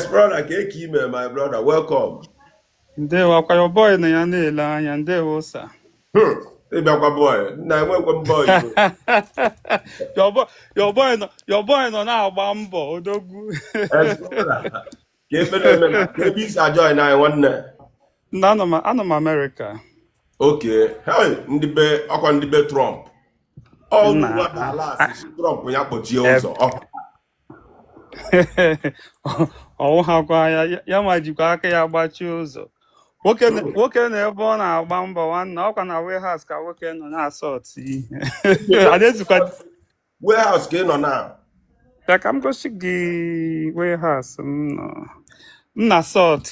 Brother, ka eke ime, my brother, welcome. Ndewo, akwa your boy na ya na-ele anya. Ndewo, sir. Ịbịakwa boy, nna, enwekwe m boy. Your boy nọ na-agba mbọ, odogwu. Explorer, ka ebe na-eme na ka ebe isi ajoin anyị, nwanne? Na anọ m Amerịka. Okay, hey, ndị be ọkwa ndị be Trump ọ Nna. Nwa ala asị Trump ya kpọchie ụzọ ọ. Ọwụghakwa ya ya ma jikwa aka ya gbachie ụzọ. Nwoke na ebe ọ na-agba mbọ, nwanne, ọkwa na warehouse ka nwoke nọ na-asort ihe. Adezikwa. Warehouse ka ị nọ na? Bịa ka m gosi gị warehouse m nọ. M na-asort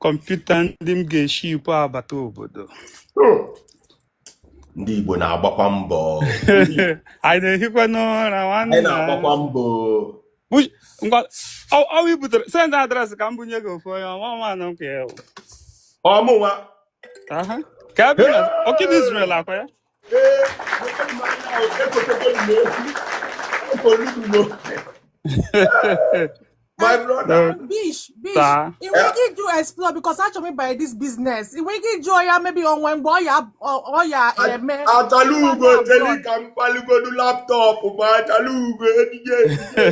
kọmputa ndị m ga-eship abata obodo. Ndị Igbo na-agbakwa mbọ. Anyị na-ehikwa n'ụra, Anyị nwanne. na-agbakwa mbọ. Ngwa, ọ i butere, send address ka m bunye gị ofu onye ọma ọma nọ nke ya. Ọmụnwa? Aha. Ka ebe ị nọ, ọkịda Israel akwa ya? Ee, ekotego m okwu ekoludu m, my brother. No. Bish, Bish, Taa. ị nwere ike ịjụ Explore because achọrọ m ịbanye this business. Ị nwere ike ịjụ ya maybe onwe mgbe ọ ya eme Achalugo, abroad. Cheli ka m paligodu laptop ma Achalugo ejije ejije.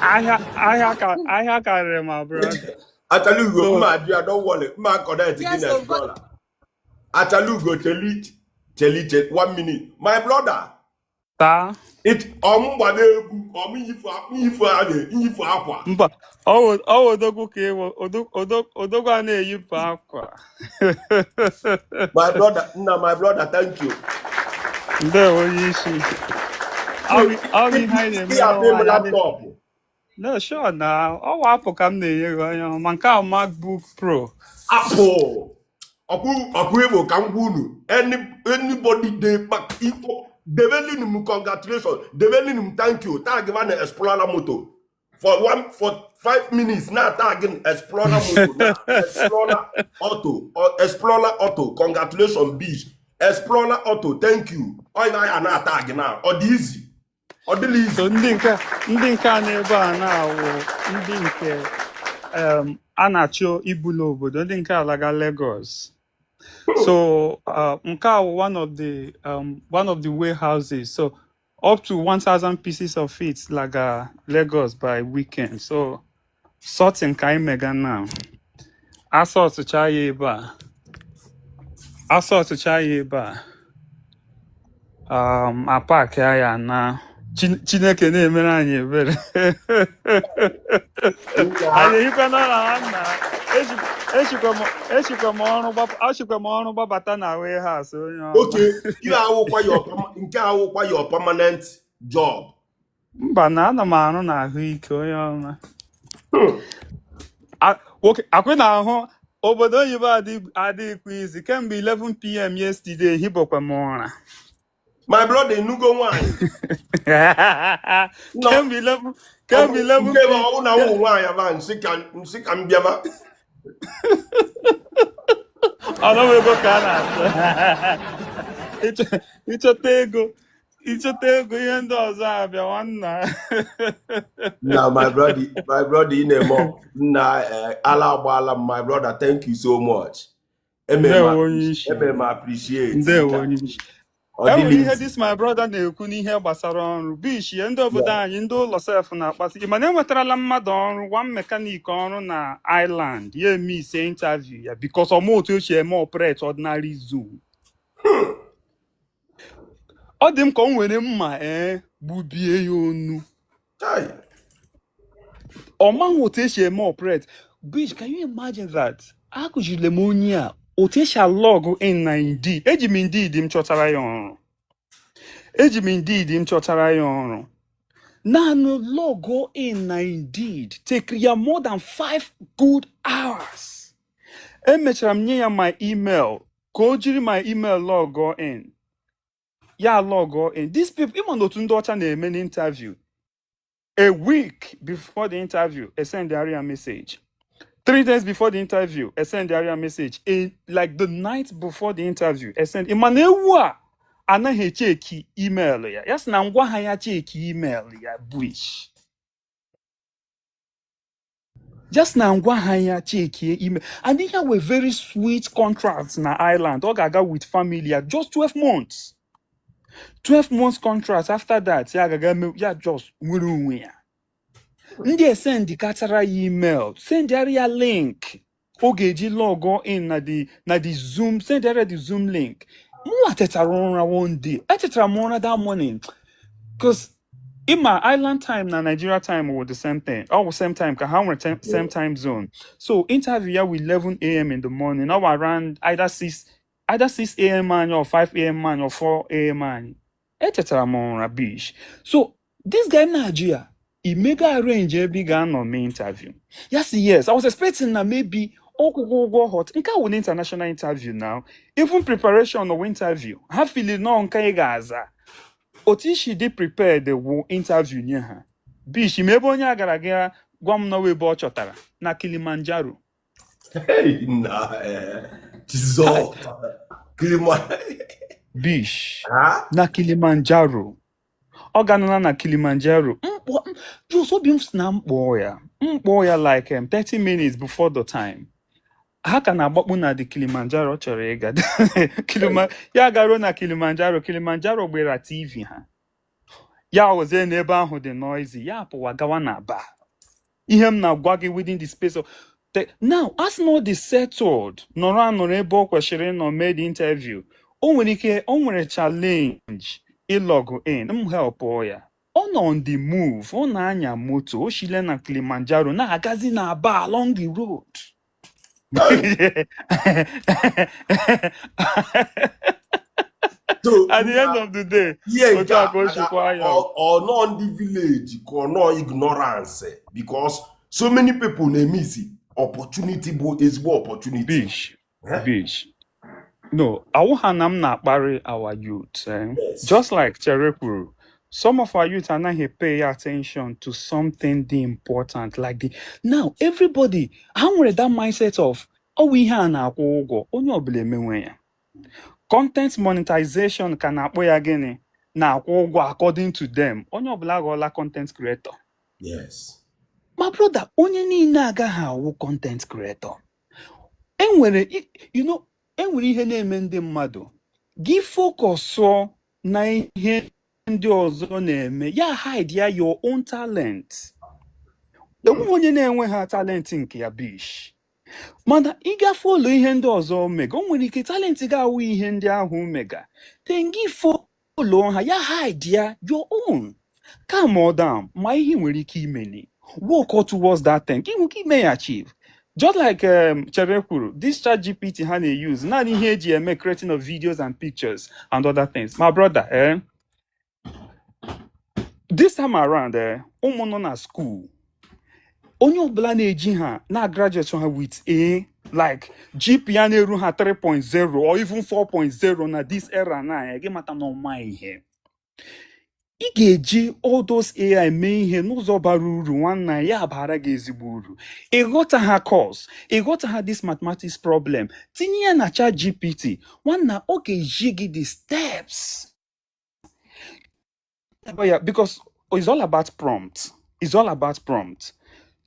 Ahịa karịrị, ma brother. Achalugo, So- mma adị ya, don't worry, mma connect gị Yes, na so Explorer. Achalugo, cheli cheli cheli, one minute, my brother. Taa. It ọmụ gbaba egwu ọmụ yifu yifu a na-yifu akwa. Mba, ọwụ odogwu ka ịwụ, odogwu a na-eyipụ akwa. My brother, nna, my brother, thank you. Ndewo, onye isi. Ọ bụ ihe anyị na-emere Ị apị m onwe anyị. Laptop. No, sure, na ọ wụ Apple ka m na-enye gị, onye ọma. Nke a MacBook Pro. Apple ọkụ ọkụ igbo ka m gwa unu, anybody dey back ifo debelin m congratulations, debelin m thank you, tag ma na Explorer Moto for one for 5 minutes na tag Explorer Moto na Explorer Auto or Explorer Auto congratulations, Bish, Explorer Auto thank you. Ọ ya na tag na ọ dị easy, ọ dịla easy. So ndị nke a na-ebe a na-awụ ndị nke a na-achọ ibulu obodo, ndị nke alaga Lagos. So nke a wụ one of the warehouses. So up to 1000 pieces of it laga Lagos by weekend. So sorting ka anyị mega now. Asortụcha ya ebe a. Asortụcha ya ebe a. Apack ya na Chineke na-emere anyị ebere. Anyị ehikwa n'ụlọ nwanna. Echikwa m ọrụ gbabata na warehouse, onye ọma. Okay, ihe awụkwa nke awụkwa your permanent job? Mba, na ana m arụ n'ahụike, onye ọma. Nwoke akwị na-ahụ obodo oyibo adịghịkwa izi. Kemgbe 11 p.m. yesterday ehibokwa m ụra. My brother, ịnụgo nwaanyị? No. Kemgbe 11 Nke bụ ọwụ na ụmụ nwaanyị aba nsị ka m bịaba. Ọnụ ego ka a na-achọ. Ịchọta ego, ihe ndị ọzọ abịa, nwanna. Nna, my brother, my brother, ị na-eme nna, ala agbaala m. My brother, thank you so much. Eme m Ndewo, onye isi. eme m appreciate. Ndewo, onye isi. Ọ E nwere dịla ihe easy. this my brother na-ekwu n'ihe gbasara ọrụ, Bish, ihe ndị obodo anyị, ndị ụlọ sef na-akpasị. Mana enwetarala mmadụ ọrụ, one mechanic ọrụ na Ireland, ya eme ise interview ya because ọma otu o si eme operate ordinary Zoom. Ọ dị m ka o nwere mma ee gbubie ya onu. Chai. Ọ maghị otu esi eme operate. Bish, can you imagine that? Akụziri m onye a otu esi alog in na Indeed. Eji m Indeed m chọtara ya ọrụ. Eji m Indeed m chọtara ya ọrụ. Naanị log in na Indeed take ya more than 5 good hours. Emechara m nye ya my email ka o jiri my email log in. Ya log in. These people, ịma na otu ndị ọcha na-eme n'interview. A week before the interview, I send the area message. 3 days before the interview, I send the area message. Like the night before the interview, I send. Ịma na ewu a Anaghị echeki email ya. Ya sị na ngwa ha ya cheki email ya. Bish, just na ngwa ha ya chekie email. And ihe were very sweet contract na Ireland. Ọ ga-aga with family ya, just 12 months, 12 months contract. After that ya agaga ya just nwere onwe ya. Ndị esend katara ya email, sendịara ya link ọ ga-eji log in na the Zoom, sendịara the Zoom link. Mụnwa tetara ụra one day, echetara m ụra that morning, 'cause ịma Ireland time na Nigeria time were the same thing, all the same time ka ha nwere same time zone. So interview ya wụ 11 a.m. in the morning, or around either 6 a.m. anyị or 5 a.m. anyị or 4 a.m. anyị. Echetara m ụra, bish. So this guy na-ajụ ya, imego arrange ebe ị ga-anọ mee interview? Ya si yes. I was expecting na maybe ọkwụkwọ ụgwọ hot nke a wụ international interview. Now, even preparation of interview, ha fili nọ nke ị ga-aza otu isi dị prepared wụ interview nye ha. Bish, ma ebe onye a gara ga gwa m nọwa ebe ọ chọtara na Kilimanjaro. Hey, nah, eh. Jesus. Bish. Ha? Na Kilimanjaro. Ọ ganụla na Kilimanjaro. Mkpọ just obi m si na mkpọ ya like 30 minutes before the time. Ha ka na-agbakpu na the Kilimanjaro. Ọ chọrọ ịga ya garuo na Kilimanjaro. Kilimanjaro gbere TV ha, ya ozie n'ebe ahụ dị noisy, ya pụwa gawa na aba. Ihe m na-agwa gị, within the space of now, as not the settled nọrọ anọrọ ebe ọ kwesịrị ịnọ mee the interview, o nwere ike o nwere challenge ịlog in. M help ya. Ọ nọ on the move, ọ na-anya moto, o shile na Kilimanjaro na-agazi na Aba along the road. So At the end of the day, ihe nke otu a ka o a chịkwa ya. Ọ nọ ndị village ka ọ nọ ignorance, because so many people na-emisi opportunity bụ ezigbo opportunity. Bish. Eh? Bish, no, awụha na m na-akparị our youth, eh? Yes. Just like Chere kwuru, some of our youth anaghị pay attention to something dị important like the now everybody ha nwere that mindset of ọwụ ihe a na-akwụ ụgwọ, onye ọbụla emenwe ya. Content monetization ka na-akpọ ya gịnị na-akwụ ụgwọ. According to them, onye ọbụla aghọọla content creator. Ma brother, onye niile agaghị awụ content creator. Enwere enwere ihe na-eme ndị mmadụ gị focusụọ na ihe ndị ọzọ na-eme, ya hide ya your own talent. Enweghị onye na-enwe ha talent nke ya, bish, mana ịgafe ụlọ ihe ndị ọzọ mega, o nwere ike talent ga-awụ ihe ndị ahụ mega, then gị follow ha, ya hide ya your own. Calm all down, ma ihe ị nwere ike imeni, work towards that thing ka ị nwere ike ime ya achieve. Just like Chere kwuru, this Chat GPT ha na-use naanị ihe eji eme creating of videos and pictures and other things. My brother, eh, this time around, eh, ụmụ nọ na school, onye ọbụla na-eji ha na graduate ha with a like GP ya na-eru ha 3.0 or even 4.0 na this era na ya gị mata na ọma ihe ị ga-eji all those AI mee ihe n'ụzọ bara uru. Nwanna ya bara gị ezigbo uru. Ịghọta ha course, ịghọta ha this mathematics problem, tinye ya na Chat GPT, nwanna, ọ ga-eji gị the steps ya, because it's all about prompt, it's all about prompt.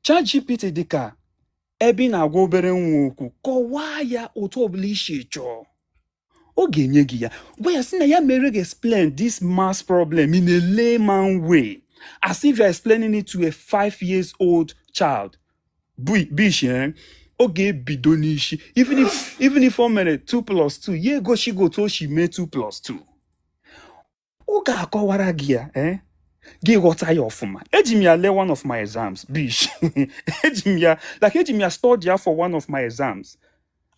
Chat GPT dị ka ebe ị na-agwa obere nwa okwu. Kọwaa ya otu ọbụla isi chọọ, ọ ga-enye gị ya. Gwa ya sị na ya mere gị explain this math problem in a layman way, as if you're explaining it to a 5 years old child. Bish, eh? Ọ ga-ebido n'isi. Even if o mere 2 plus 2, ya egosi gị otu o si mee 2 plus 2. Ọ ga-akọwara gị ya, eh? Gị ghọta ya ọfụma. Eji m ya lee one of my exams, bish. Eji m ya like eji m ya study ya for one of my exams.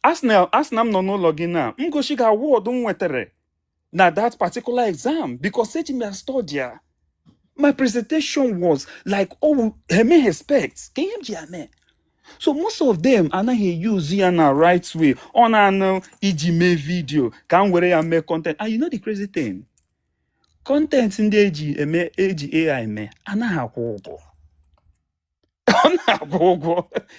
Asị na m nọ n'ụlọ gị na m gosi gị award m nwetara na that particular exam, because eji m ya study ya. My presentation was like, oh, eme expect ka ihe m ji ya mee. So most of them anaghị use ya na right way. Ọ na-anụ iji mee video ka m were ya mee content. And you know the crazy thing, content ndị eji eme, eji AI mee, anaghị akwụ ụgwọ. Ọ Ọ na-akwụ ụgwọ.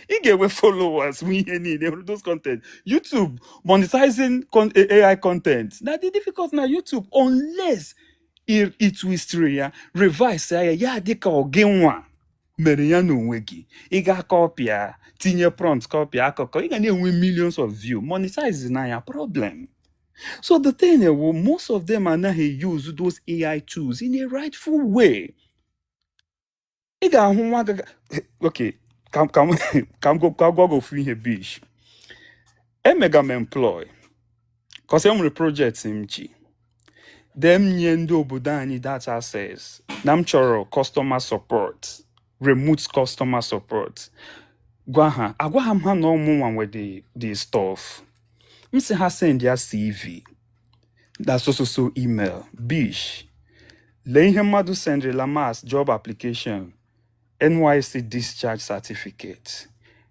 Ị ga-enwe followers nwe ihe niile hụrụ those content. YouTube monetizing AI content na dị difficult na YouTube unless i twistiri ya, revise ya, ya dị ka ọ gị nwa mere ya n'onwe gị. Ị ga copy, tinye prompt, copy akụkọ, ị ga na-enwe millions of view. Monetize na ya problem. So the thing is, well, most of them anaghị use those AI tools in a rightful way. Ị ga-ahụ nwa gaga, okay, ka m gwa gị ofu ihe, bish. Emega m employ, cause e nwere project m ji. Dem nye ndị obodo anyị data access na m chọrọ customer support, remote customer support. Gwa ha, agwa ha m ha na ọmụnwa nwe the stuff. M sị ha send ya CV na so so so email. Bish. Lee ihe mmadụ sendrila mass job application, NYSC discharge certificate,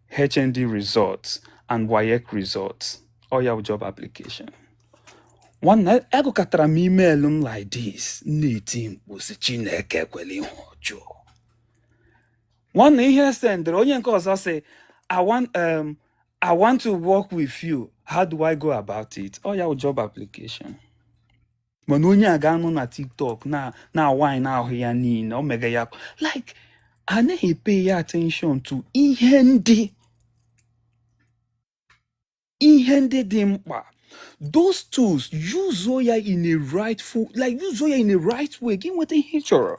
HND results, and WAEC results. All your job application. Nwanne, agụkọtara m email m like this, na-eti mkpu sị Chineke ekwela ihe ọjọọ. Nwanne, ihe sendịrị onye nke ọzọ sị, I want to work with you. How do I go about it?" Ọ ya wụ job application. Mana onye a ga-anọ na TikTok na na wine ahụ ya niile o mega ya, like anaghị pay ya attention to ihe ndị dị mkpa. Those tools, use ya in a rightful, like, use ya in a right way, gị nweta ihe ị chọrọ.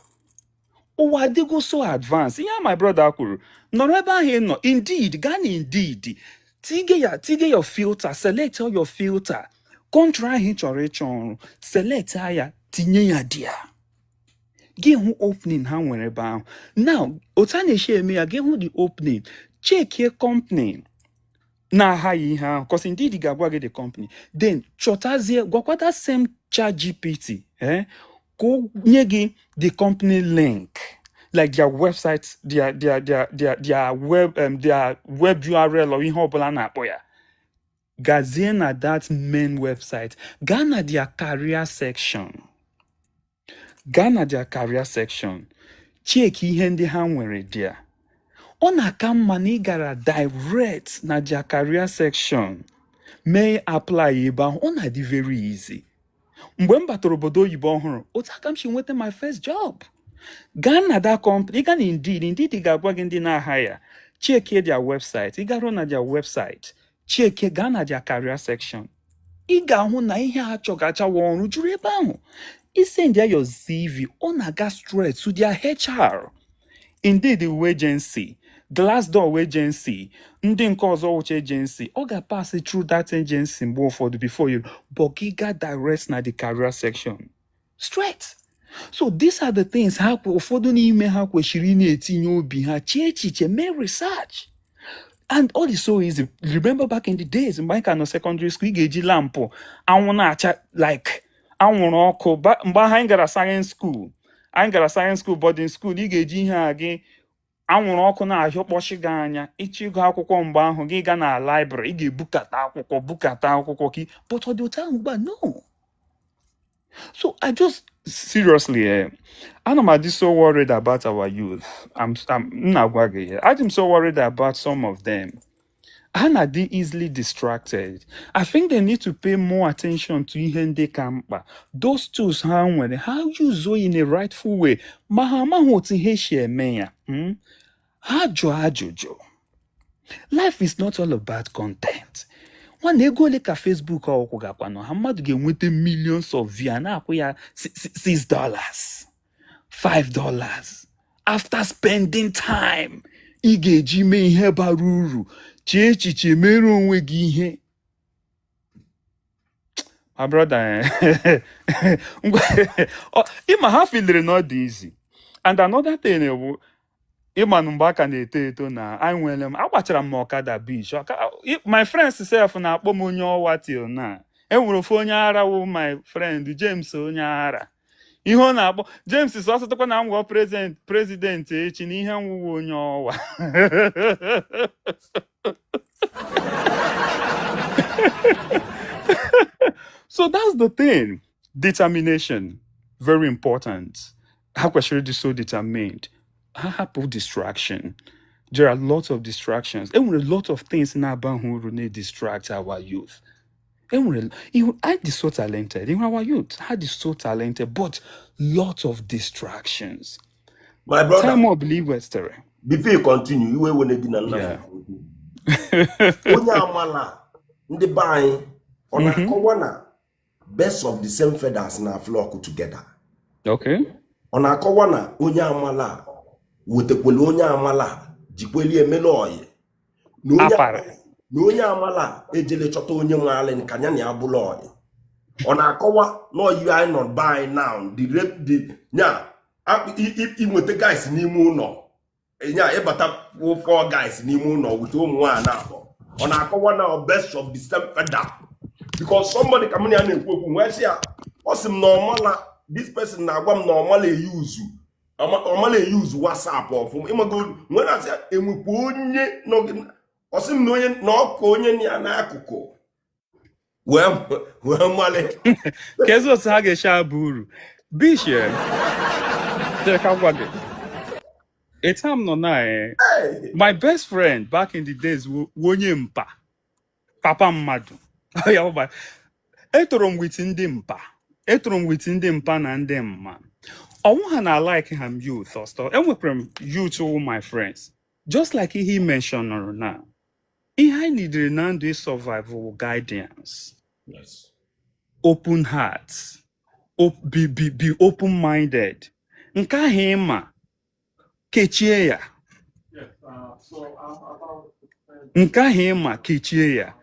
Ụwa adịgo so advanced. Ihe a my brother kwuru, nọrọ ebe ahụ ị nọ, Indeed, gaa na Indeed, tige ya, tige your filter, select all your filter, country ahụ ị chọrọ ịchọ ọrụ, select ya, tinye ya dị ya, gị hụ opening ha nwere ebe ahụ. Now, otu a na-esi eme ya, gị hụ the opening, checkie company na-aghaghị ihe ahụ, cause Indeed ga-agwa gị the company. Then chọtazie, gwakwa that same ChatGPT, ka o nye gị the company link, like their website, their web URL or ihe ọbụla a na-akpọ ya. Gazie na that main website, gaa na their career section, gaa na their career section, check ihe ndị ha nwere there. Ọ na-aka mma na ị gara direct na their career section mee apply ebe ahụ. Ọ na-adị very easy. Mgbe m batara obodo oyibo ọhụrụ, otu aka m si nweta my first job. Gaa na that company, ị gaa na Indeed, Indeed ga-agwa gị ndị na-aha ya. Check their website. Ị garuo na their website, check, gaa na their career section, ị ga-ahụ na ihe a chọgachawa ọrụ juru ebe ahụ. I send ya your CV, ọ na-aga straight to their HR. Indeed agency, Glassdoor agency, ndị nke ọzọ wụcha agency, ọ ga-pass through that agency mgbe ụfọdụ before you, but gị ga direct na the career section straight. So these are the things ha ụfọdụ n'ime ha kwesịrị ị na-etinye obi ha, chee echiche, mee research, and all is so easy. Remember back in the days mgbe anyị ka nọ secondary school, ị ga-eji lampụ anwụ na-acha like anwụrụ ọkụ. Mgbe ahụ anyị gara science school, anyị gara science school, boarding school, ị ga-eji ihe a gị anwụrụ ọkụ na-ahịọ kpọchi gị anya ịchọ ịgụ akwụkwọ. Mgbe ahụ gị gaa na library, ị ga-ebukata akwụkwọ, bukata akwụkwọ gị, but ọ dị otu ahụ ugbu a? No. So I just, seriously, ana m adị so worried about our youth. I'm m na-agwa gị, adị m so worried about some of them. Ha na-adị easily distracted. I think they need to pay more attention to ihe ndị ka mkpa. Those tools ha nwere, ha use in a rightful way. Ma ha amaghị otu ihe si eme ya. Ha jụọ ajụjụ. Life is not all about content. Nwanne, ego ole ka Facebook ọkwụ gakwanụ ha? Mmadụ ga-enweta millions of view, a na-akwụ ya $6, $5, after spending time ị ga-eji mee ihe bara uru, chee echiche, mere onwe gị ihe. My brother, ịma ha filiri na ọ dị easy. And another thing bụ, ịma na mgbe aka na-eto eto na anyị nwere m, agbachara m ọkada beach. My friends sef na-akpọ m onye ọwa till na enwere ofu onye ara wụ my friend James, onye ara. Ihe ọ na-akpọ James sọ ọsọtụkwa na m ghọọ president echi na ihe nwụwa onye ọwa. So that's the thing. Determination, very important. Ha kwesịrị ịdị so determined. Ha hapụ distraction. There are lots of distractions. Enwere lot of things na-abaghị uru na-distract our youth. Enwere ihu anyị dị so talented. Ihu our youth ha dị so talented, but lot of distractions. My brother, Time ọbụla i westere. Before you continue, iwe wene gị na nna onye amala ndị be anyị ọ na-akọwa na birds of the same feathers na flock together. Ọ na-akọwa na onye amala wetekwele onye amala jikweli emela oyi na onye Apara. Na onye amala ejele chọta onye nwe alị ka ya na ya bụla oyi. Ọ na-akọwa na oyi anyị nọ be anyị now, the rape, the nya inweta guys n'ime ụlọ, nya ịbata four guys n'ime ụlọ with ụmụ nwaanyị na-abụ. Ọ na-akọwa na birds of the same feather, because somebody ka mụ na ya na-ekwu okwu wee sị ya, ọ sị m na ọmala, this person na-agwa m na ọmala eyuzu ọmala eyuzu WhatsApp ọfụma. Ịmago nwere asị ya, enwekwa onye nọ ọ sị m na onye na ọkụ onye na ya n'akụkụ wee mmalị. Ka ezi otu ha ga-esi aba uru bishie. Chere ka m gwa gị, etu m nọ na my best friend back in the days wụ onye mpa papa mmadụ ya bụ etoro m with ndị mpa, etoro m with ndị mpa na ndị mma. Ọnwụ ha na like ha m youth ọsọ. Enwekwara m youth wụ my friends, just like ihe i mentionụrụ na ihe anyị nidere na ndụ survive wụ guidance, open heart, be open minded. Nke ahụ ịma kechie ya, nke ahụ ịma kechie ya.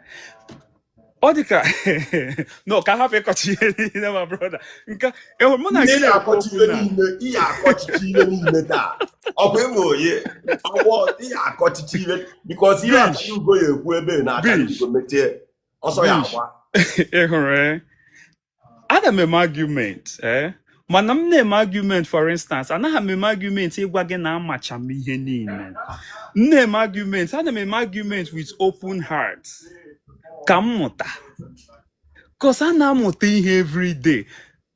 Ọ dị ka no ka hapụ ịkọchi ihe niile, my brother. Nke ehụrụ mụ na Ndị gị na-ekwu na-akọchi okwu ihe na niile, ihe akọchichi ihe niile taa. Ọkwa ịma onye ọgbọ ihe akọchichi ihe, because ihe Bish. Achara Ugo ya ekwu ebe na Achara Bish. Ugo mechie ọsọ ya Bish. agba. Ị hụrụ, ana m eme argument, mana m na-eme argument, for instance, anaghị m eme argument ịgwa gị na amacha m ihe niile. M na-eme argument, ana m eme argument with open heart ka m mụta, cause a na-amụta ihe every day.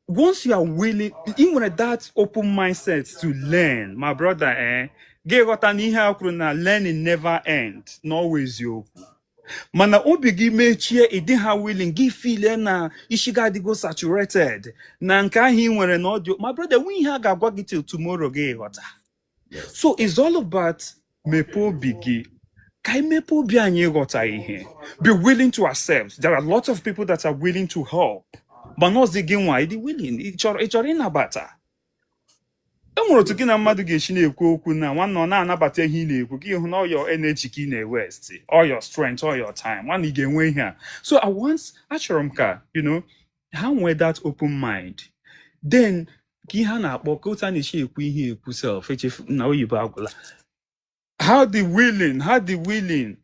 Once you are willing, ị nwere that open mindset to learn, my brother, gị ghọta na ihe a kwuru na learning never end na ọwa eziokwu. Mana obi gị mechie, ịdị ha willing, gị feel na isi gị adịgo saturated na nke ahụ ị nwere na ọdị, my brother, nwe ihe a ga-agwa gị till tomorrow gị ghọta. So it's all about mepee obi gị, ka anyị mepee obi anyị ịghọta ihe, be willing to accept. There are lots of people that are willing to help, mana ọzi gị nwa ịdị willing, ị chọrọ ịnabata. E nwere otu gị na mmadụ ga-esi na-ekwu okwu na nwanne ọ na-anabata ihe ị na-ekwu, gị hụ na all your energy ka ị na-waste, all your strength, all your time. Nwanne, ị ga-enwe ihe a. So I want, achọrọ m ka ha nwee that open mind, then ka ihe a na-akpọ ka otu a na-esi ekwu ihe ekwu self echefu na oyibo agwụla. How the willing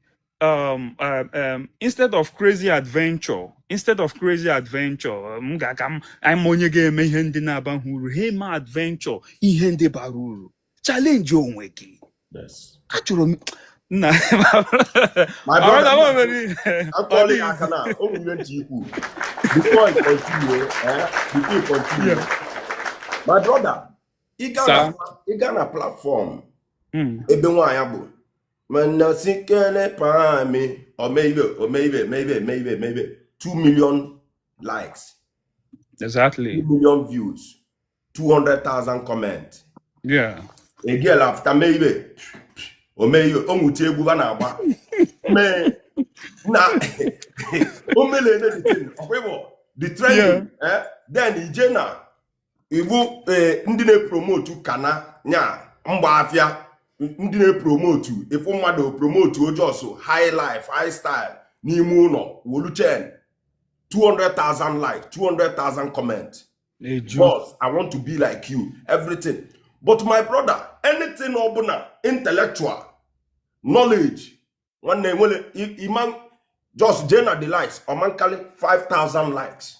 instead of crazy adventure, instead of crazy adventure, m ga-aka m anyị ma onye ga-eme ihe ndị na-abaghị uru, ha eme adventure ihe ndị bara uru. Challenge onwe gị. Achọrọ m nna My my brother, brother, o nwere akọọla ya aka na o nwere ihe ntị ikwu before you continue, before you continue. My brother, ị gaa na Sir. ị gaa na platform ebe nwaanyị bụ mana sikele pami omeibe omeibe meibe meibe meibe 2 million likes, 2 million views, 200,000 comment. A girl after meibe omeibe onwuti egwu ba na-agba mee na o melele the thing ọkwịbụ the trending, then ije na iwu, ndị na-epromote kana nya mgba afịa, ndị na-epromote ịfụ mmadụ promote ojos high life, high style n'ime ụlọ wolu chain, 200,000 like, 200,000 comment. Eju. Boss, I want to be like you, everything. But my brother, anything ọbụla intellectual knowledge, nwanne, nwere iman just jee na the likes ọmankali 5000 likes.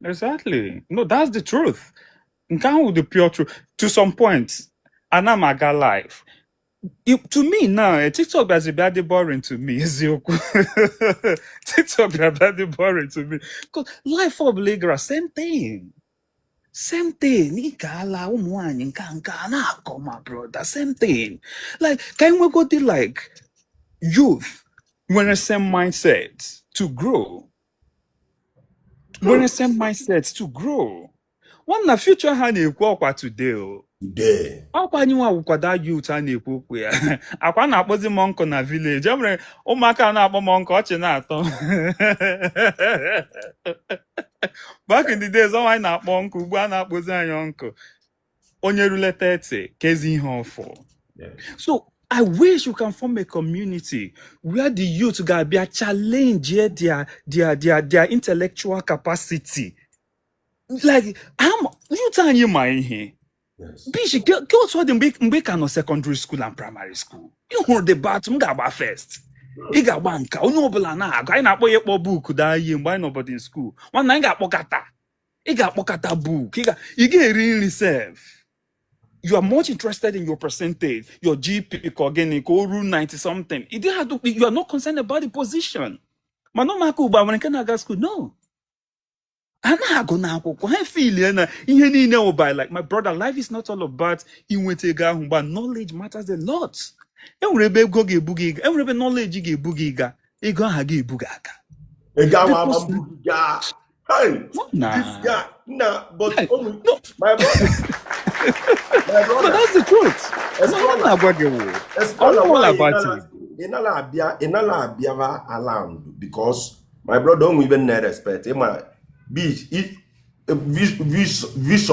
Exactly. No, that's the truth. Nke ahụ the pure truth. To some point, ana m aga live. To me now, TikTok bịazi bịa dị boring to me, eziokwu. TikTok bịa bịa dị boring to me. Because life ọbụla ị gara, same thing. Same thing, ị ga-ala ụmụ nwaanyị nke a na-akọ, my brother, same thing. Like, ka anyị nwegodi like youth nwere same mindset to grow, nwere same mindset to grow. One na future ha na-ekwu ọkwa today o. Today. Ọkwa anyị nwa wụkwa that youth a na-ekwu okwu ya. Akwa na-akpọzi m uncle na village. E nwere ụmụaka a na-akpọ m uncle, ọchị na-atọ. Back in the days, ọnwa anyị na-akpọ uncle, ugbu a na-akpọzi anyị uncle. Onye rule 30 kezi ihe ọfọ. So I wish you can form a community where the youth ga-abịa challenge their intellectual capacity. Like, youth anyị ma ihe. Bish, ke otu ọ dị mgbe ị ka nọ secondary school and primary school, ị hụrụ the battle, m ga-agba first. Ị ga-agba nka, onye ọbụla na-agụ. Anyị na-akpọ ya ịkpọ book daa ihe mgbe anyị nọ boarding school. Nwanne, anyị ga-akpọkata. Ị ga-akpọkata book. Ị ga-eri nri sef. You are much interested in your percentage, your GP, ka ọ gịnị, ka o ruo 90 something. You didn't have to, you are not concerned about the position. Mana ụmụaka ugbu a nwere nke na-aga school? No. Ha na-agụ n'akwụkwọ, ha feelie na ihe niile wụ by, like, my brother, life is not all about inweta ego ahụ mgba. Knowledge matters a lot. Enwere ebe ego ga-ebu gị ga, enwere ebe knowledge ga-ebu gị ga, ego aha ga-ebu gị aka. Ego ahụ ama Because mbu gị gaa. Hey, na this guy na, but Hey, only no, my brother, my no, brother, that's the truth. No, ihe m Explorer, na-agwa gị wụ Explorer, all why ị about nala it. Ị nala abịa, ị nala abịava around because my brother onwe even na respect ịma beach if vision.